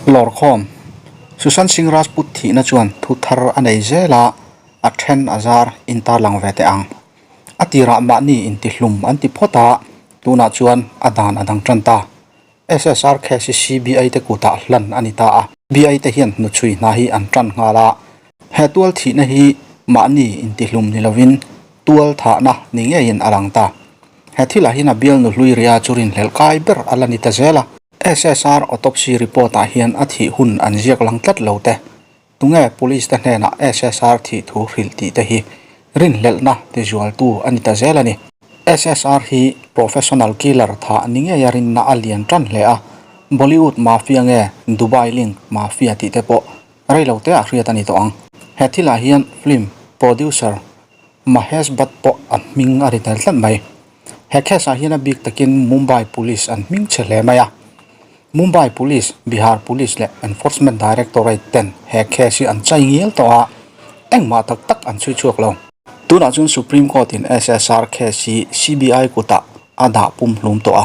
Lawrkhawm, Sushant Singh Rajput thihna chuan thu thar a nei zel a, a then a zar intarlang ve teh ang. A tirah mahni intihlum an ti phawt a, tunah chuan a dan a dang tan ta. SSR case hi CBI te kutah hlan a ni ta a, CBI te hian hnuchhui hna hi an tan nghal a. He tual thihna hi mahni intihlum ni lovin tual thahna ni ngeiin a lang ta. He thilah hian a bialnu hlui ria chu rinhlelh kai ber a la ni ta zel a. SSR autopsy report ah hian a thih hun an ziak lang tlat lo te, tunge police te hnenah SSR thih thu hrilh tih te hi rinhlelhna tizualtu a ni ta zel a ni. SSR hi professional killer thah ni ngeia rinna a lian tan hle a, Bollywood mafia nge Dubai link mafia tih te pawh reilo te ah hriat a ni tawh ang. He thilah hian film producer Mahesh Bhatt pawh a hming a ri tel tlat mai. He case ah hian a bik takin Mumbai Police an hming chhe hle mai a. Mumbai Police, Bihar Police leh Enforcement Directorate ten he case hi an chai ngial tawh a, engmah tak tak an chhui chhuak lo. Tunah chuan Supreme Court in SSR case hi CBI kutah a dah pumhlum tawh a.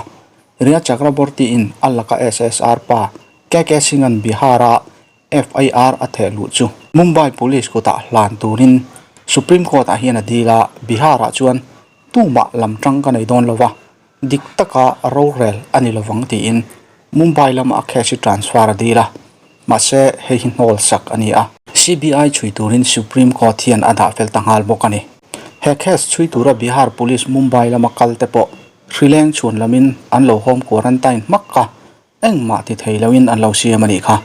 Riya Chakraborty in a laka SSR pa KK Singh-a'n Bihar-a FIR a theh luh chu Mumbai Police kutah hlan turin Supreme Court ah hian a dil a, Bihar ah chuan tumah lam tang ka nei dawn lova, dik taka rorel a ni lovang tiin Mumbai lama a case hi transfer a dil a, mahse hei hi hnawl sak a ni a. CBI chhui turin Supreme Court hian a dah fel ta nghal bawk a ni. He case chhui tura Bihar Police Mumbai lama kal te pawh hrileng chhuan lamin an lo home quarantine hmak a, Engmah ti thei loin an lo siam a nih kha.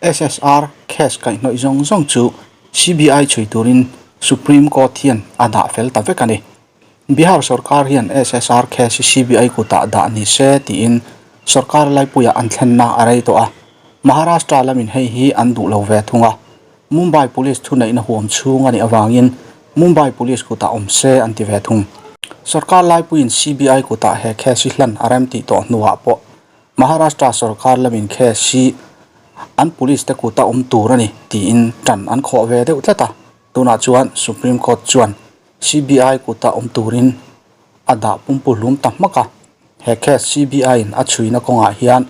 SSR case kaihhnawih zawng zawng chu CBI chhui turin Supreme Court hian a dah fel ta vek a ni. Bihar sorkar hian SSR case hi CBI kutah dah ni se tiin sorkar laipuiah an thlenna a rei tawh a. Maharashtra lamin hei hi an duh lo ve thung a. Mumbai Police thuneihna huam chhung a nih avangin Mumbai Police kutah awm se an ti ve thung. Sorkar laipuiin CBI kutah he case hi hlan a rem tih tawh hnuah pawh Maharashtra sorkar lamin case hi an police te kuta awm tur a ni tiin tan an khawh ve deuh tlat a. Tunah chuan Supreme Court chuan CBI kuta awm turin a dah pumpu hlum ta hmak a. He case CBI in a chhuina kawngah hian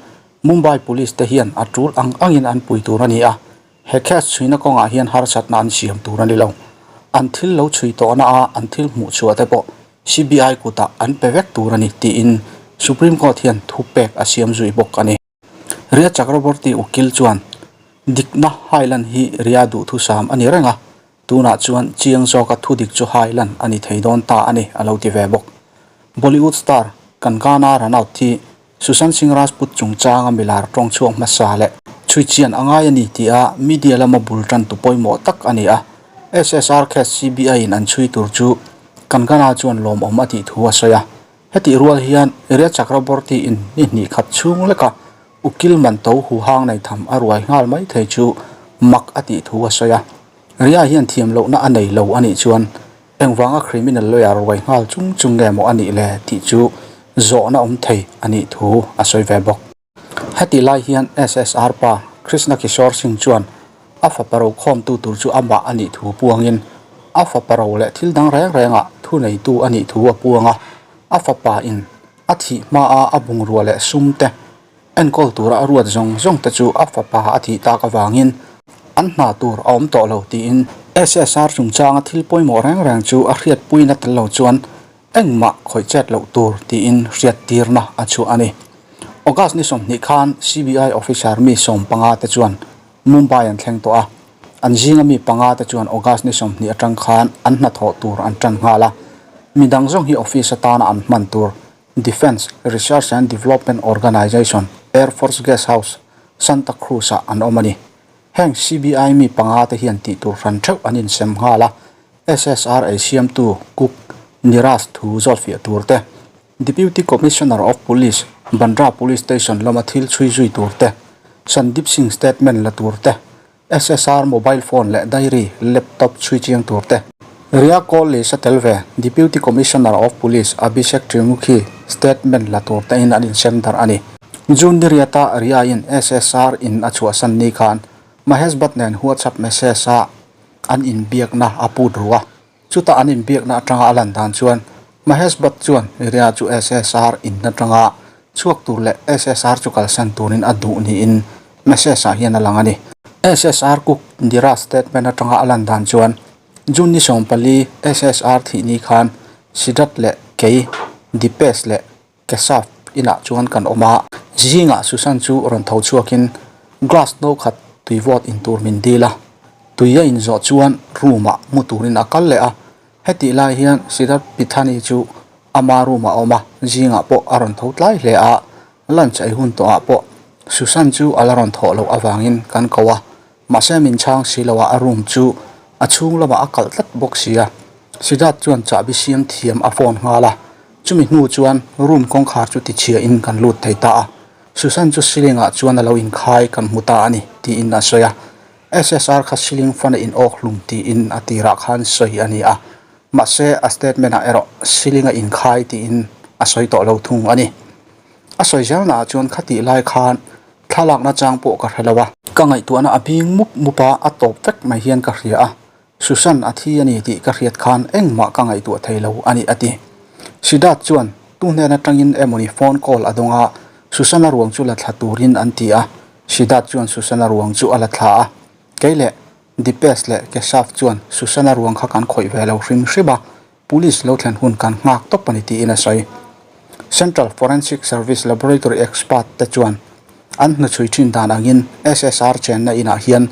Mumbai Police te hian a tul ang angin an pui tur a ni a. He case chhuina kawngah hian harsatna an siam tur a ni lo. An thil lo chhui tawhna a an thil hmuh chhuah te pawh CBI kutah an pe vek tur a ni tiin Supreme Court hian thu pek a siam zui bawk a ni. Riya Chakraborty ukil chuan dikna hailan hi Riya duhthusam a ni reng a, tunah chuan chiang zawka thudik chu hailan a ni thei dawn ta a ni a lo ti ve bawk. Bollywood star Kangana Ranaut hi Sushant Singh Rajput chungchanga milar tawng chhuak hmasa leh chhuichian a ngai a ni tih a media lama bul tantu pawimawh tak a ni a. SSR case CBI in an chhui tur chu Kangana chuan lawmawm a tih thu a sawi a. Hetih rual hian Riya Chakraborty in ni hnih khat chhung leka ukil man to huhang nei tham a ruai nghal mai thei chu mak a tih thu a sawi a. Riya hian thiam lohna a nei lo a nih chuan Engvanga criminal lawyer ruai nghal chung chung nge maw a nih le tih chu zawhna awm thei a nih thu a sawi ve bawk. Heti lai hian SSR pa Krishna Kishore Singh chuan a fapa ro khawmtu tur chu amah a nih thu puangin a fapa ro leh thil dang reng rengah thuneitu a nih thu a puang a, a fapa in a thih hmaa a bungrua leh sum te enkawl tura a ruat zawng zawng te chu a fapa a thih tak avangin an hna tur a awm tawh lo tiin SSR chungchanga thil pawimawh reng reng chu a hriatpuina tel lo chuan engmah khawih chet loh tur tiin hriattirna a chhuah a ni. August ni 20 khan CBI officer mi 15 te chuan Mumbai an thleng tawh a, an zinga mi panga te chuan August ni 20 atang khan an hnathawh tur an tan nghal a, midang zawng hi office atana an hman tur Defence Research and Development Organisation, Air Force Guest House, Santa Cruz-ah an awm a ni. Heng CBI mi panga te hian tih tur hran theuh an insem nghal a, SSR ei siamtu Cook Niraj thu zawtfiah tur te, Deputy Commissioner of Police, Bandra Police Station lama thil chhui zui tur te, Sandeep Singh statement la tur te, SSR mobile phone leh diary, laptop chhui chiang tur te. Riya Kaul leh sa tel ve Deputy Commissioner of Police Abhishek Trimukhi statement la tur te in an insem darh a ni. June ni riata Riya in SSR in a chhuahsan ni khan Mahesh Bhatt nen WhatsApp message a an inbiakna a put ru a. Chutah an inbiakna atanga a lan dan chuan Mahesh Bhatt chuan Riya chu SSR in atanga chhuak tur leh SSR chu kalsan turin a duh niin. Message ah hian a lang a ni. SSR Cook Dira statement atanga a lan dan chuan June ni 14 SSR thih ni khan Siddharth leh kei Dipesh leh Keshav inah chuan kan awm a. Zingah Susan chu rawn tho chhuakin glass no khat tui vawt in tur min dil a. Tui a inzawh chuan room ah mu turin a kal leh a. Hetih lai hian Siddharth Pithani chu ama room ah a awm a, zingah pawh a rawn tho tlai hle a. Lunch ei hun tawhah pawh Susan chu a la rawn thawh loh avangin kan ko a, mahse min chhang si lo a, a room chu a chhung lamah a kalh tlat bawk si a. Siddharth chuan chahbi siam thiam a phone nghal a, chumi hnu chuan room kawngkhar chu tichhia in kan lut thei ta a, Susan chu ceiling ah chuan a lo inkhai kan hmu ta a ni tiin a sawi a, SSR kha ceiling fan a in awk hlum tiin a tirah khan sawi a ni a, mahse a statement ah erawh ceiling a inkhai tiin a sawi tawh lo thung a ni. A sawi zelnaah chuan khatih lai khan thlalakna chang pawh ka hre lo a. Ka ngaihtuahna a bing mup mup a, a tawp vek mai hian ka hria a. Susan a thi a ni tih ka hriat khan engmah ka ngaihtuah thei lo a ni a ti. Siddharth chuan tu hnen atangin emawni phone call a dawng a, Susan-a ruang chu la thla turin an ti a. Siddharth chuan Susan-a ruang chu a la thla a. Kei leh Dipesh leh Keshav chuan Susan-a ruang kha kan khawih ve lo hrim hrim a. Police lo thlen hun kan nghak tawp a ni tiin a sawi. Central Forensic Service Laboratory expert te chuan an hnuchhui thin dan angin SSR chenna inah hian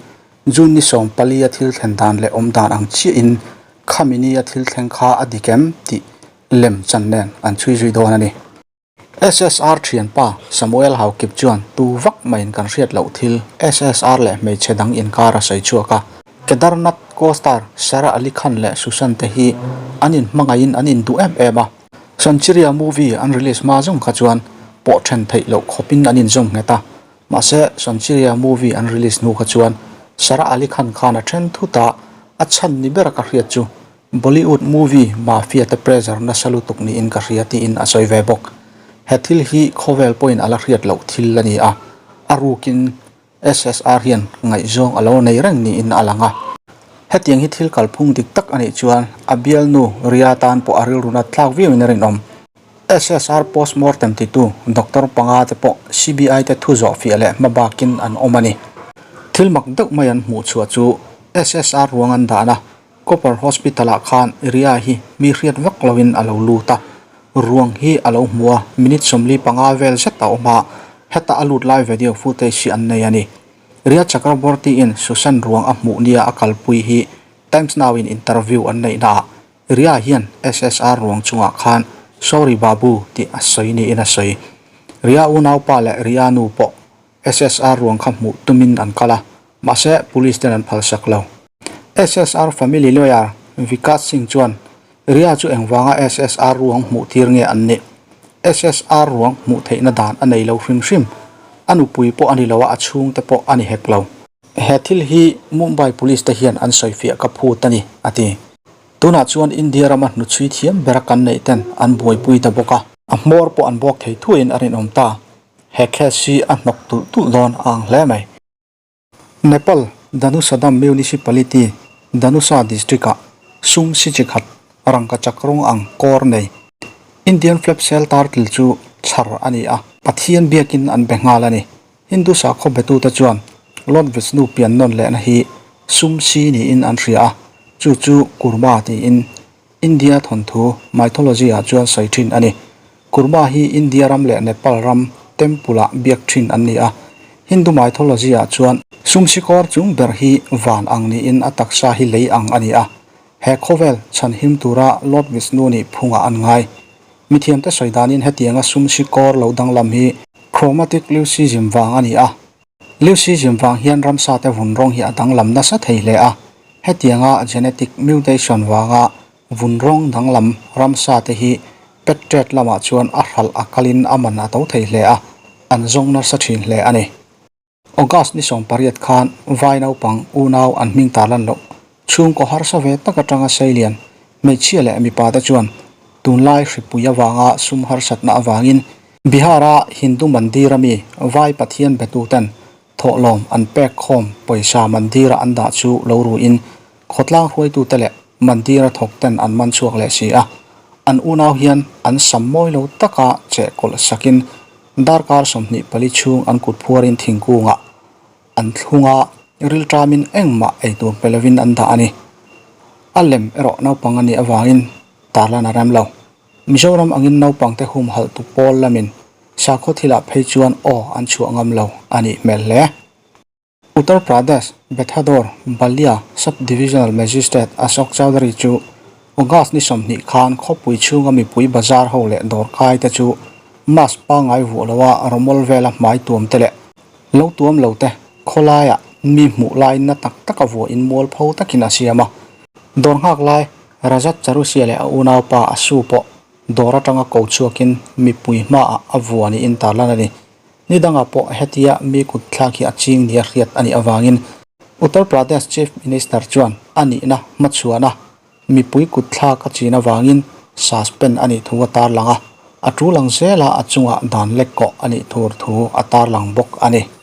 June ni 14 a thil thlen dan leh awm dan ang chiahin khami nia thil thleng kha a dik em tih lem chan nen an chhui zui dawn a ni. SSR thianpa Samuel Haokip chuan tu vak maiin kan hriat loh thil SSR leh hmeichhe dang inkar a sawi chhuak a. Kedarnath co-star Sara Ali Khan leh Sushant te hi an inhmangaihin an induh em em a. Sonchiriya movie an release hma zawng kha chuan pawh then theih loh khawpin an inzawm nghet a. Mahse Sonchiriya movie an release hnu kha chuan Sara Ali Khan khan a then thut a, a chhan ni bera ka hriat chu Bollywood movie Mafia te pressure nasa lutuk niin ka hria tiin a sawi ve bawk. He thil hi khawvel pawhin a la hriat loh thil a ni a, a rukin SSR hian ngaihzawng a lo nei reng niin a lang a. Hetiang hi thil kalphung dik tak a nih chuan a bialnu Ria tan pawh a rilru nat thlak viauin a rinawm. SSR postmortem titu doctor panga te pawh CBI te thu zawh fiah leh hma bakin an awm a ni. Thil mak deuh mai an hmuh chhuah chu SSR ruang an dahna Copper Hospital ah khan Ria hi mi hriat vak loin a lo lut a, ruang hi a lo hmu a, minute 45 vel zet a awm a, heta a lut lai video footage hi an nei a ni. Ria Chakraborty in Susan ruang a hmuh nia a kalpui hi Times Now in interview an neih naah Ria hian SSR ruang chungah khan Sorry Babu tih a sawi niin a sawi. Ria unaupa leh Ria nu pawh SSR ruang kha hmuh tumin an kal a, mahse police ten an phalsak lo. SSR family lawyer Vikas Singh chuan Ria chu engvanga SSR ruang hmuh tir nge an nih? SSR ruang hmuh theihna dan a nei lo hrim hrim. A nupui pawh a ni lo a, a chhungte pawh a ni hek lo. He thil hi Mumbai police te hian an sawifiah ka phut a ni, a ti. Tunah chuan India rama hnuchhui thiam bera kan neih ten an buaipui ta bawk a. A hmawr pawh an bawk thei thuaiin a rinawm ta. He case hi a hnawk tulh tulh dawn a ang hle mai. Nepal Dhanusadam Municipality, Dhanusa District-ah sum si chi khat rangkachak rawng ang kawr nei Indian Flap Sail Turtle chu chhar a ni a, Pathian biakin an be nghal a ni. Hindu sakhaw betute chuan Lord Vishnu pian nawn lehna hi sum si niin an hria a, chu chu Kurma tiin India thawnthu, mythology, ah chuan sawi thin a ni. Kurma hi India ram leh Nepal ram temple ah biak thin an ni a. Hindu mythology ah chuan sumsikawr chung ber hi van ang niin a taksa hi lei ang a ni a. He khawvel chhanhim tura Lord Vishnu nih phungah an ngai. Mithiamte sawi danin hetianga sumsikawr lo danglam hi chromatic leucism vang a ni a. Leucism vang hian ramsa te vun rawng hi a danglam nasa thei hle a, hetianga genetic mutation vanga vun rawng danglam ramsa te hi pet trade lamah chuan a hralh a kalin a man a to thei hle a, an zawng nasa thin hle a ni. August ni 18 khan vai naupang unau an hming tar lan loh chhungkaw harsa ve tak atanga seilian hmeichhia leh mipa te chuan tunlai hripui avanga sum harsatna avangin Bihar-a Hindu Mandir a mi Vai Pathian betuten thawhlawm an pek khawm pawisa Mandir-a an dah chu lo ruin khawtlang hruaitute leh Mandir-a thawkten an man chhuak leh si a. An unau hian an sam mawi lo taka chehkawlh sakin darkar 24 chhung an kut phuarin thingkungah. an thlung a, rilṭamin engmah ei tur pe lovin an dah a ni. A lem erawh naupang a nih avangin tarlan a rem lo. Mizoram angin naupangte humhalh tu pawl lamin sakhaw thilah phei chuan aw an chhuah ngam lo a nih hmel hle. Uttar Pradesh, Bethador, Ballia Sub-Divisional Magistrate Ashok Chaudhary chu August ni 20 khan khawpui chhunga mipui bazar ho leh dawrkai te chu mask pangngai vuah loa rawmawl vela hmai tuam te leh lo tuam lo te khawlaiah mi hmuh laiin na tak taka vuahin mualpho takin a siam a. Dawr nghak lai Rajat Charusia leh a unaupa Ashu pawh dawr atanga ko chhuakin mipui hmaah a vua niin tarlan a ni. Ni dangah pawh hetia mi kut thlak hi a ching nia hriat a nih avangin Uttar Pradesh Chief Minister chuan a nihna hmachhuana mipui kut thlak a chin avangin suspend a nih thu a tarlang a, a tul ang zela a chungah dan lek kawh a nih tur thu a tarlang bawk a ni.